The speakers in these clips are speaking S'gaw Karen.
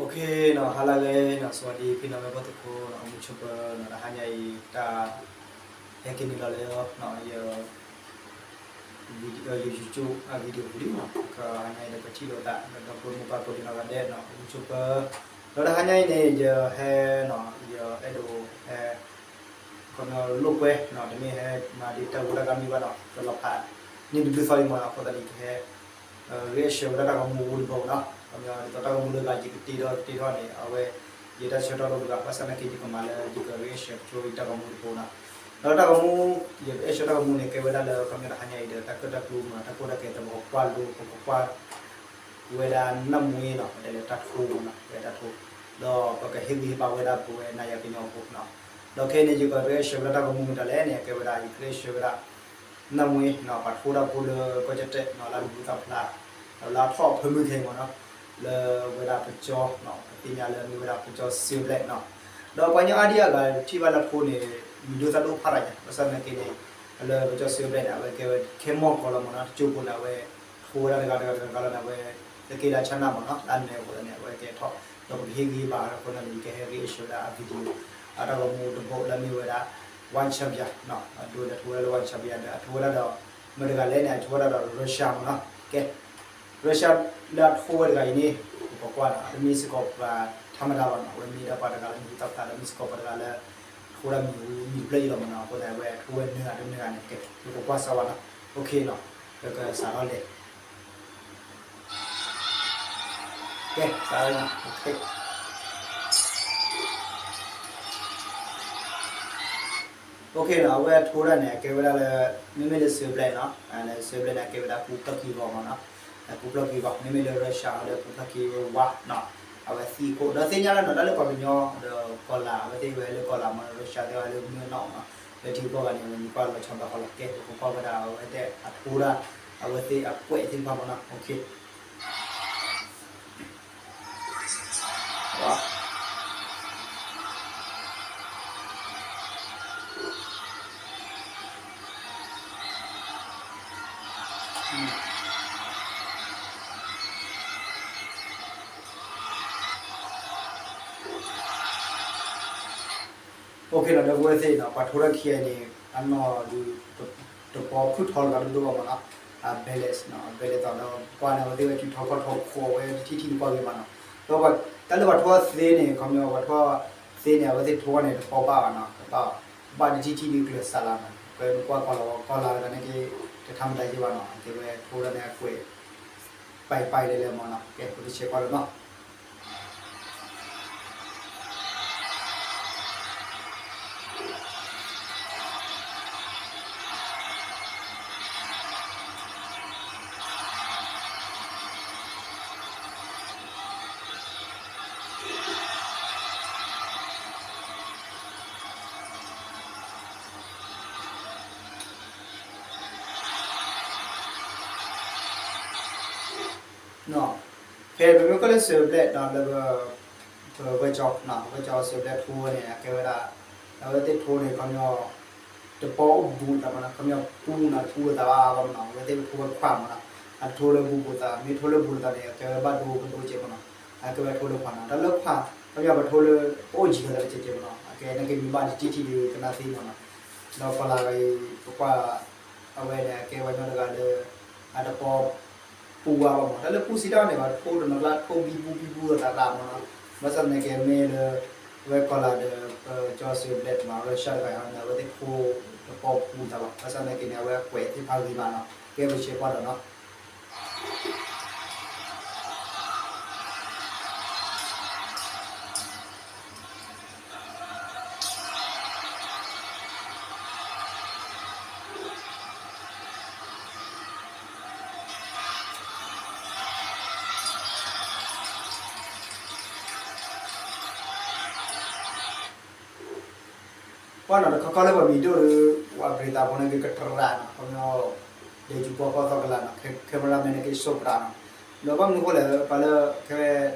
Okay နီၤ, ဟါလၢအဂ့ၤနီၤ, စဝၤဒံဖံနီၤ မ့ၢ်ဘီၣ်သကိးနီၤ, အိၣ်မူဆိးပၢၤနီၤ, တဟါညါအံၤ တၢ်ဟဲက့ၤနုာ်လီၤလၢ ယ ယ YouTube အ video ပူၤလံနီၤ, ကဟါညါအံၤဒီး ပထံၣ်လိာ်သး ဒီပုၢ်ဝဲၢ်မိၢ်ပၢ်ကိးဒံနီၢ်ဂၤဒဲးနီၤ, အိၣ်မူဆိးပၢၤ, ဒီးတဟါညါအံၤန့ၣ် ယဟဲနီၤ, ယအဲၣ်ဒိးဟဲ ခီပညီလိာ်ကွဲနီၤ, တမ့ၢ်ဟဲမၤဒ်တၢ်ဂိၢ်တၢ်ဂီၤမ့ၢ်ဘၣ်နီၤ, ကလီၤဖးန့ၣ်တဘျုးသီလံမးနီၤ, အဃိသတးန့ၣ် ကဟဲ reaction ဝဲဒၣ်တၢ်ဂီၤမူတဘိနီၤ, ခီပညီဒ်သိးတၢ်ဂီၤမူလၢဂၤ ယကတ့ထီၣ်တ့ထီၣ်န့ၣ် အဝဲ ယတၢ်ဆၢကတီၢ်တအိၣ်တဂၤ, ဘၣ်ဆၣ်သနာ်က့ ယကမၤလၢယက reaction ကၠိအံၤတၢ်ဂီၤမူတဘိနီၤ, ဒီးတၢ်ဂီၤမူ ယ reaction တၢ်ဂီၤမူန့ၣ် ကဲဝဲဒၣ်လၢ ခီပညီတဟါညါအံၤဒီး တၢ်ကၢၣ်တၢ်ကျူမး တၢ်ကၢၣ်တၢ်ကျဲ ပကကွၢ်လိ ပကကွၢ် ဝဲဒၣ်နၢ်မွ့နီၤ, ပတဲလၢတၢ်ထိမးနီၤ, ဝဲတၢ်ထိ, ဒီးပကဟ့ၣ်ဂံၢ်ဟ့ၣ်ဘါဝဲဒၣ်ပဝဲနၤယၤကညီဖိနီၤ, ဒီးခဲအံၤန့ၣ် ယက reaction ဝဲဒၣ်တၢ်ဂီၤမူမတၤလဲၣ်န့ၣ် ကဲဝဲဒၣ် ယ reaction ဝဲဒၣ် နၢ်မွ့နီၤ, ပှၤထိတၢ်ဖိလၢကီၢ်ကၠီၣ်တဲၣ်နီၤ, လၢအမံၤဟူသၣ်ဖျါ, ဒီးလၢအထီၣ်အဖၢမုၢ်ခဲအံၤမးနီၤ, လၢဝဲဒၣ်ပကၠီနီၤ, ပသ့ၣ်ညါလၢမ့ၢ်ဝဲဒၣ်ပကၠီ Silver Black နီၤ, ဒီးပှၤကညီအါဒံအါဂၤထံၣ်ဘၣ်လၢအထိန့ၣ် မံၤဒိၣ်သၣ်ဒိၣ်ဖးဒိၣ်ညါ, ဘၣ်ဆၣ်သနာ်က့န့ၣ် လၢပကၠီ Silver Black န့ၣ် အဝဲကဲဝဲခဲမီၢ်ကီၢ်လီၤမးနီၤ, တကၠိဖိန့ၣ် အဝဲထိဝဲဒၣ်တဂၤတဂၤတဂၤတဂၤလီၤန့ၣ် အဝဲ သက့လၢအဆၢနၢ်မးနီၤ, လၢအနၢၤအဃိသတးန့ၣ် အဝဲကဲထီၣ်, ဒီးပကဟ့ၣ်ဂံၢ်ဟ့ၣ်ဘါအဃိသတးန့ၣ် ယကဟဲ reaction ဝဲဒၣ်အ video အတၢ်ဂီၤမူတဘိလၢအမ့ၢ်ဝဲဒၣ် One Champion နီၤ, အဒိလၢအထိဝဲဒၣ်လၢ One Champion ဒီးအထိဝဲဒၣ်ဒီး မတၤတဂၤလဲၣ်န့ၣ် အထိဝဲဒၣ်ဒီး Russia မးနီၤ, ကဲ Russia လၢအထိဝဲတဂၤအံၤန့ၣ် ပကကွၢ်နီၤ, တမ့ၢ်စ့ၢ်ကီးပှၤ ထါမတၤဘၣ်နီၤ, အဝဲမ့ၢ်ဒၣ်ပှၤတဂၤလၢမံၤဟူသၣ်ဖျါ, တမ့ၢ်စ့ၢ်ကီးပှၤတဂၤလၢ ထိဒၣ်မံၤဟူမံၤတဖျၢၣ်အံၤလီၤမးနီၤ, အဃိသတးအဝဲထိဝဲနၢၤဂၤတနၢၤဂၤန့ၣ် ကဲ ပကကွၢ်စၢၤဝဲနီၤ, okay နီၤ, ပကစးထီၣ်လဲၤ ကဲ စးထီၣ်နီၤ, okay okay နီၤ, အဝဲထိဒၣ်န့ၣ် အကဲဝဲဒၣ်လၢ မ့မ့ၢ်လၢ Silver Black နီၤ, လၢ Silver Black န့ၣ် အကဲဝဲဒၣ်ပူၤဖျၢၣ်ခံဂီၤမးနီၤ, ပူၤဖျၢၣ်ခံဂီၤ, မ့မ့ၢ်လၢ Russia ဒီးပူၤဖျၢၣ်ခံဝါနီၤ, အဝဲသံကိး ဒီးသ့ၣ်ညါလၢနီၤ, တၢ်လၢပှၤကညီဒီးကီၤလၤ အဝဲသ့ၣ်ဝဲလၢကီၤလၤမးနီၤ, Russia သ့ၣ်ဝဲလၢမုၢ်နီၤနီၤ, လၢထံကီၢ်ဂၤန့ၣ် အဝဲမံၤပှၢ်လီၤဆီဘၣ်ဃီလီၤ, ကဲ ပကကွၢ်ဝဲဒၣ်အဝဲသ့ၣ်အထိဒၣ် အဝဲသ့ၣ်အကွဲးသ့ၣ်တဖၣ်မးနီၤ, okay အိၣ်ခ့နီၤ, ဒီပုၢ်ဝဲၢ်သ့ၣ်နီၤ, ပှၤထိထီၣ်ခံဂၤအံၤန့ၣ် အနီၢ်ဒုး တပီၤဖုၣ်ထီတဂၤဒိၣ်ဒိၣ်ဘၣ်မးနီၤ, အ balance နီၤ, balance သိးဒီးကွၢ်န့ၣ် အဝဲသ့ၣ်ဝဲစုထီခီၣ်ထီခိးဝဲတထံၣ်ထံၣ်န့ၣ်ကွၢ်ဂ့ၤမးနီၤ, ဒီးတၢ်လၢပှၤထိထီၣ်သ့န့ၣ် ခီပညီပှၤထိထီၣ်သ့န့ၣ် အဝဲသ့ၣ်ထိထီၣ်န့ၣ် တပီၤဘၣ်ဘၣ်နီၤ, တပီၤ ဘၣ်တထံၣ်ထံၣ်ဒုးကျၢၤစးလီၤနီၤ, ပကွၢ်ကီၤလၤဝဲ ကီၤလၤတဂၤန့ၣ်က့ တထါမတၤယဲၢ်ဘၣ်နီၤ, အကဲဝဲထိထီၣ်န့ၣ်အကွဲး ပာ်ပာ်လဲၤလဲၤမးနီၤ, ကဲ ပကဆဲးကွၢ်လီၤနီၤ ဖဲပမ့ၢ်ကွၢ်လၢ Silver Black နီၤ လၢ ပဝဲကၠီ ပဝဲကၠီ Silver Black ထိဝဲန့ၣ် အကဲဝဲဒၣ် အဝဲသ့ၣ်ထိန့ၣ် ခီပညီ တပီၤအိၣ်ဘူးသးမးနီၤ, ခီပညီပူၤနီၤ တပူၤလိာ်သးဘၣ်ဘၣ်မးနီၤ, အဝဲသ့ၣ်ထိဝဲခွးမးနီၤ, အတထိလၢဘူးဘူးသး, မ့ၢ်ထိလၢဘူးလိာ်သးန့ၣ် အကဲဝဲဘၣ်ဒိကဒိကဲးမးနီၤ, အကဲဝဲထိလၢခွးနီၤ, တၢ်လၢခွး ခီပညီပထိလၢ အိၣ်ယံၤလိာ်သးတကဲးကဲးမးနီၤ, အကဲန့ၣ်က့မ့ၢ်ဘၣ်တထံၣ်ထံၣ်ဒုး ကနၣ်သ့မးနီၤ, ဒီးကီၤလၤဂၤအံၤ ပကွၢ် အဝဲန့ၣ် အကဲဝဲညီတဂၤလၢ အတပီၤ ပူၤဝဲဘၣ်မး, တၢ်လၢပူၤစံးတၢ်န့ၣ် ပှၤထိတနီၤကျါထိဘံဘူဘံဘူအသးသးမးနီၤ, ဘၣ်ဆၣ်သနာ်က့မ့ၢ်လၢ ဝဲကီၤလၤဒီး ကၠီ Silver Black မး Russia တဂၤန့ၣ် အဝဲသ့ၣ်ထိတပီၤပူၤသးဘၣ်, ဘၣ်ဆၣ်သနာ်က့န့ၣ် အဝဲအကွဲးသ့ၣ်တဖၣ်ဂ့ၤမးနီၤ, ကဲပကဆဲးကွၢ်လီၤနီၤ. ကွၢ်နီၤ တခီခီလၢပှၤမံၤဒိၣ်ဒီး ပှၤဘြံၤသးဖိန့ၣ်က့ၤကတြၢ်နီၤ, ခီပညီ ဒဲကၠူပီၢ်ကီၢ်သီကလၤနီၤ, cameraman န့ၣ်က့ၤစိးပြးနီၤ, ဒီးဘၣ်မနုၤအဃိလဲၣ် ပှၤလၢ ခဲ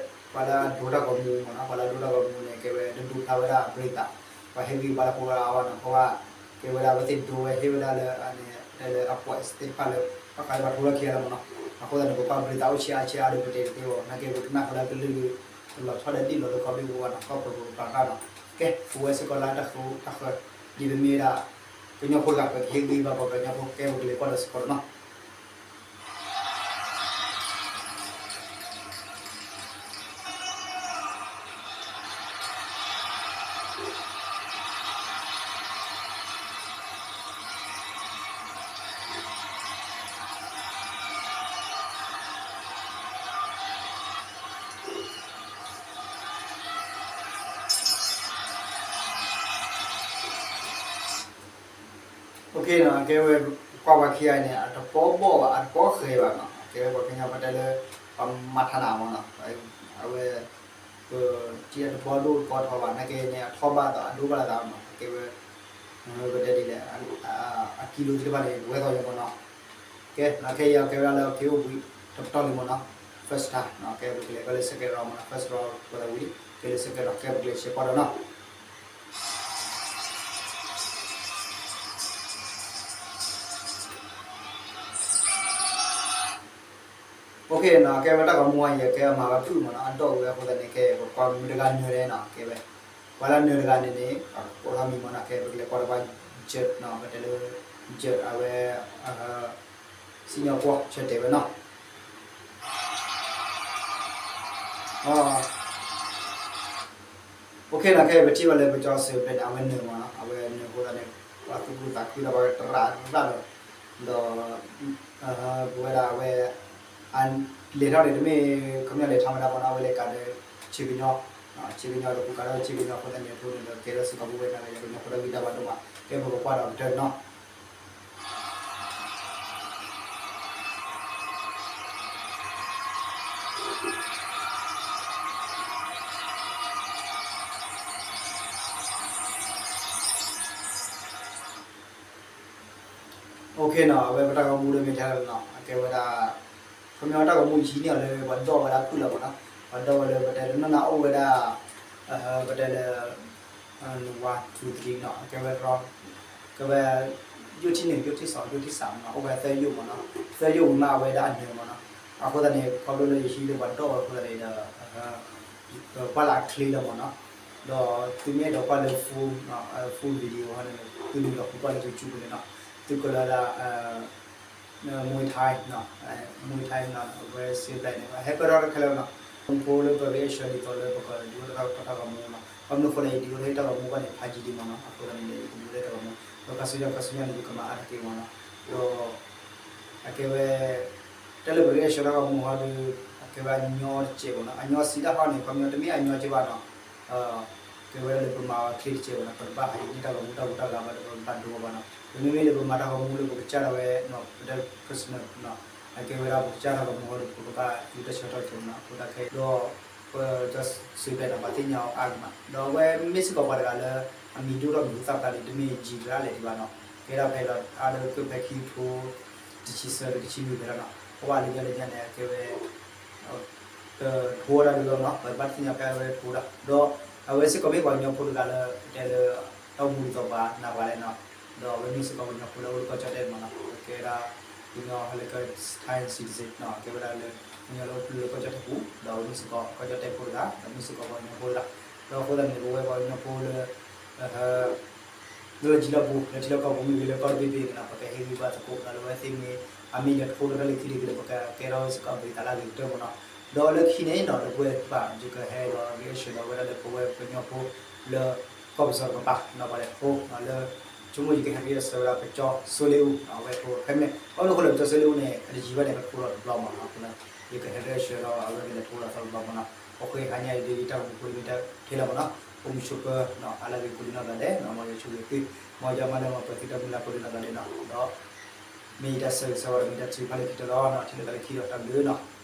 ပှၤလၢအဒိတၢ်ဂီၤမူမးနီၤ, ပှၤလၢအဒိတၢ်ဂီၤမူန့ၣ် ကဲဝဲတဒိဖျါဝဲဒၣ်အဘြံၤသး, ပှၤဟ့ၣ်ဂံၢ်ဘါတၢ်ဖိအါအါနီၤ, အဃိ ကဲဝဲဒၣ်အဝဲသ့ၣ်ဒိဝဲဟ့ၣ်ဝဲဒၣ်လၢအန့ၣ် တဲလၢအကွဲးသ့ၣ်တဖၣ်လၢ ဘၣ်ဃးလၢပှၤထိထီၣ်ခံဂၤလီၤမးနီၤ, အဃိသတးန့ၣ် ပကွၢ်ဘြံၤသးအိၣ်ဆံးအါဆံးအါဒီးပတဲတသ့ဘၣ်, နာ်က့ပကနၣ်ဃီလၢကလုၢ်ဒုး လီၤဆီဒီးဒ်လီၤလၢခီဘ့ၣ်ပူၤဘၣ်နီၤ ကီၢ်ပူၤပူၤပာ်ဃာ်နီၤ. ကဲ ပဝဲစ့ၢ်ကီးလၢတၢ်ဃူတၢ်ဃၢၤ ဒ်ပမ့ၢ်ဝဲဒၣ် ကညီဖိတဂၤ ပကဟ့ၣ်ဂံၢ်ဘါပှၤကညီဖိ ကဲပကလဲၤကွၢ်ဒီးစ့ၢ်ကီးလီၤနီၤ. OK နီၤ ကဲဝဲ ကွၢ်ပှၤခံဂၤန့ၣ် အတပီဘီၣ်ဘၣ် အတပီဃဲၤဘၣ်နီၤ ကဲဝဲပှၤကညီပတဲလၢ ပှၤမၤထးနးမ့ၢ်နီၤ အဝဲ ပထံၣ်အတပီဒိၣ်တပီထီဘၣ် နာ်က့န့ၣ် အထီဘၣ်သးအဒိဘၣ်လၢသးမ့ၢ်နီၤ ကဲဝဲ ပတဲဒ်လဲၣ် အကံလိသ့ၣ်တဖၣ်န့ၣ် ပဝဲသီယမ့ၢ်နီၤ. ကဲ နီၤ ခဲအံၤအကဲဝဲဒၣ်လၢ က့ၤအိၣ်ဘှံးတပတီၢ်လံမ့ၢ်နီၤ first time နီၤ ကဲပကလဲၤကွၢ်လၢ second round မ့ၢ်နီၤ first round ကွၢ်သးဝံၤလံ ကဲလၢ second round ကဲပကလဲၤဆဲးကွၢ်ဒီးနီၤ. OK နီၤ ကဲဝဲတၢ်ဂီၤမူအံၤ ကဲမၤဝဲဖုၣ်မ့ၢ်နီၤ အဒိၣ်ဝဲအဃိသတးန့ၣ် ကဲပကွၢ်မ့ၢ်တဂၤနၢၤလဲၣ်နီၤ ကဲဝဲ ပှၤလၢနၢၤတဂၤန့ၣ်န့ၣ် ပကိးထီၣ်မံၤမ့ၢ်နီၤ ကဲပကလဲၤကွၢ်တပှၢ် Jude နီၤ ပတဲလၢ Jude အဝဲ စံၣ်ညီၣ်ကွီၢ်ဆၢတဲာ်ဝဲနီၤ. OK နီၤ ခဲအံၤပထံၣ်ဘၣ်လၢပကၠီစံးဘျဲၣ်န့ၣ် အဝဲနၢၤမ့ၢ်နီၤ အဝဲနၢၤအဃိသတးန့ၣ် ပှၤသူၣ်ခုသးခုဒီးပှၤတရးရးဒီး ဒီး ပဝဲဒၣ်အဝဲ အလဲၤထီၣ်န့ၣ် တမ့ၢ်ခီပညီလဲၤထီၣ်ဝဲဒၣ်မ့ၢ်နီၤ အဝဲလဲၤကးဒီး ဆံးကညီ ဆံးကညီဒီးပကးထီၣ်ဆံးကညီအဃိသတးန့ၣ် အဃိန့ၣ်ဒီးကဲထီၣ်စ့ၢ်ကီးပဝဲဒၣ် ကညီဖိတၢ်ဂံၢ်တၢ်ဘါဒိၣ်မး ကဲပကကွၢ်ဒီးကတၢၢ်နီၤ. OK နီၤ အဝဲပတၢ်ဂီၤမူဒီးမ့ၢ်ထဲလီၤနီၤ အကဲဝဲဒၣ် ခီပညီတၢ်ဂီၤမူယဟံးန့ၢ်အီၤလၢပှၤဒိၣ်ဝဲဒၣ်ဖုၣ်လီၤမ့ၢ်နီၤ ပှၤဒိၣ်ဝဲလၢပတဲတနီၢ်နီၢ်အိၣ်ဝဲဒၣ် ပတဲလၢ one two three နီၤ အကဲဝဲတြီ ကဲဝဲ ယိၣ်ထံၣ်န့ၣ် ယိၣ်ထံၣ်စီၤ ယိၣ်ထံၣ်စးမ့ၢ်နီၤ အိၣ်ဝဲသၢယိၣ်မ့ၢ်နီၤ သၢယိၣ်ဝံၤမးအဝဲဒၣ်အနၢၤမ့ၢ်နီၤ အဃိသတးန့ၣ် ခီဖျိလၢယဟံးလၢပှၤဒိၣ်ဝဲအဃိသတးန့ၣ်ဒီး ပကွၢ်လၢအချ့လီၤမ့ၢ်နီၤ ဒီးသုမ့ၢ်အဲၣ်ဒိးကွၢ်လၢ full full video ဟီန့ၣ် သုနုာ်လီၤဃုကွၢ်လၢ YouTube န့ၣ်နီၤ သုကလၢဒၣ် Muay Thai နီၤ Muay Thai နီၤ အဝဲစံးဘျဲၣ်န့ၣ် ဟဲပၢၢ်ထီၣ်တခဲလၢာ်နီၤ ဖိလၢပ reaction ဒ်သိးလၢပကဒုးအိၣ်ထီၣ်တၢ်ဂီၤမူနီၤ ဘၣ်မနုၤအဃိလဲၣ် ယဒုးအိၣ်ထီၣ်တၢ်ဂီၤမူဘၣ်န့ၣ် ဖးယံာ်ဒံးမ့ၢ်နီၤ အဃိသတးန့ၣ် ယဒုးအိၣ်ထီၣ်တၢ်ဂီၤမူ ဒီးခါဆူညါခါဆူညါန့ၣ် ယကမၤအါတက့ၢ်မ့ၢ်နီၤ ဒီး အကဲဝဲ တၢ်လၢပ reaction တၢ်ဂီၤမူဟီဒီး အကဲဝဲအညီတစဲးမ့ၢ်နီၤ အညီစံးတၢ်ဟီန့ၣ် ခီပညီတမ့ၢ်အညီကဲဘၣ်နီၤ ကဲဝဲဒၣ်လၢပမၤအီၤချ့တစဲးမ့ၢ်နီၤ ပတဘၣ်ဟးယံာ်န့ၢ်တၢ်ဂီၤမူတၢ်ဂူတၢ်ဂၤဘၣ်ဒီးပဘၣ်ဒိဘၣ်နီၤ ပမ့မ့ၢ်လၢပမၤတၢ်ဂီၤမူလၢပကစၢ်ဒၣ်ဝဲနီၤ ပတၢ် personal နီၤ အကဲဝဲဒၣ်ပကစၢ်တၢ်ဂီၤမူဟီဒီး ပကဘၣ်သူတၢ်ဆၢထီၣ်ဆိနီၤ အဃိသတးခဲအံၤဒီး ပကၠီစံးဘျဲၣ်နီၤ ပှၤသ့ၣ်ညါအီၤအါဂၤမး ဒီးအဝဲမ့ၢ်စ့ၢ်ကီးပှၤတဂၤလၢ အမံၤဒိၣ်ထီၣ်မံၤဟူသၣ်ဖျါန့ၣ် တမ့ၢ်ယံာ်တရၣ်လဲၣ်ဒံးဘၣ်နီၤ ကဲဒၣ်ဖဲဒီးအါလၢကဖဲခံကထိ တဆံသၢ တဆံလွံၢ်ဖဲဒၣ်နီၤ ပဝဲလၢညါလၢညါန့ၣ် အကဲဝဲ တထိဝဲဒၣ်ဒုးလီၤနီၤ ပဘၣ်သ့ၣ်ညါဖဲအဝဲတထိဝဲဒၣ် ဒီးအဝဲစ့ၢ်ကီးမ့ၢ်ပှၤကညီဖိတဂၤလၢ ပတဲလၢ တၢ်အိၣ်မူဒ်သိးပှၤနာ်ပှၤလဲၣ်နီၤ ဒီးအဝဲမ့ၢ်စ့ၢ်ကီးပှၤကညီဖိလၢအိၣ်လၢကီၢ်ကၠီၣ်တဲၣ်မ့ၢ်နီၤ ကဲဒၣ် ကညီလၢက Thai citizen နီၤ ကဲဝဲဒၣ်လၢ ကညီလၢအိၣ်လၢကီၢ်ကၠီၣ်တဲၣ်ပူၤ ဒီးအဝဲမ့ၢ်စ့ၢ်ကီးကီၢ်ကၠီၣ်တဲၣ်ဖိတဂၤ ဒီးမ့ၢ်စ့ၢ်ကီးပှၤကညီဖိတဂၤ ဒီးအဃိသတးန့ၣ် ပဝဲပှၤကညီဖိလၢ လၢလီၢ်ကံလီၢ်ပူၤ လၢထံလီၢ်ကီၢ်ပူၤမ့ၢ်ဂ့ၤ လၢကီၢ်တဘ့ၣ်ဘ့ၣ်န့ၣ်နီၤ ပကဟ့ၣ်ဂံၢ်ဘါသကိး ဒီးလၢဝဲသ့ၣ်မ့ၢ် အမ့ၢ်လဲၤတဖိလၢတၢ်လၢခံတဂ့ၤဒီး ပကကဲထီၣ်စ့ၢ်ကီးအဘျုးသးလၢအဂ့ၤကတၢၢ်မ့ၢ်နီၤ ဒီးလၢခံန့ၣ်နီၤ ဒီပုၢ်ဝဲၢ်တဖၣ် ယကဟဲဒီး reaction ဒီးဝဲဒၣ်လၢပဝဲပှၤကညီဖိလၢ ကီၢ်ပယီၤတကပၤ ဒီးပှၤလဲၤတဖိ လၢ ဆိကမိၣ်ယကဟဲ reaction ဝဲဒၣ်ပကၠီစိလ့အူ အဝဲတဖိဖဲမ့ၢ် ဘၣ်မနုၤအဃိလဲၣ် ပကၠီစိလ့အူန့ၣ် အတယံာ်ဘၣ်န့ၣ် ပတဖိဒီးတဘျီမ့ၢ်နီၤ အဃိန့ၣ် ယကဟဲ reaction ဒီးအဝဲကလဲၤတဖိဒီးသီတဘျီမ့ၢ်နီၤ အဃိဟါညါအံၤဒ်တၢ်ဂီၤမူဖိလၢမ့ၢ်တၢ်ထဲလီၤမ့ၢ်နီၤ အိၣ်မူဆိးပၢၤ အါလၢအဂ့ၤကိးဒံနီၢ်ဂၤဒဲး မ်ယဆိၣ်ဂ့ၤသု မ်ယမၤလၢမၤပှဲၤသုတၢ်မုၢ်လၢ်ကိးဒံနီၢ်ဂၤဒဲးနီၤ ဒီး မ့ၢ်ယတၢ်ဆၢဂ့ၤဆၢဝါဒီးမ့ၢ်တၢ်ထုကဖၣ်လၢခံတလီၤနီၤ ထံၣ်လိာ်သးလၢခံဒီးတၢ်ဘျုးနီၤ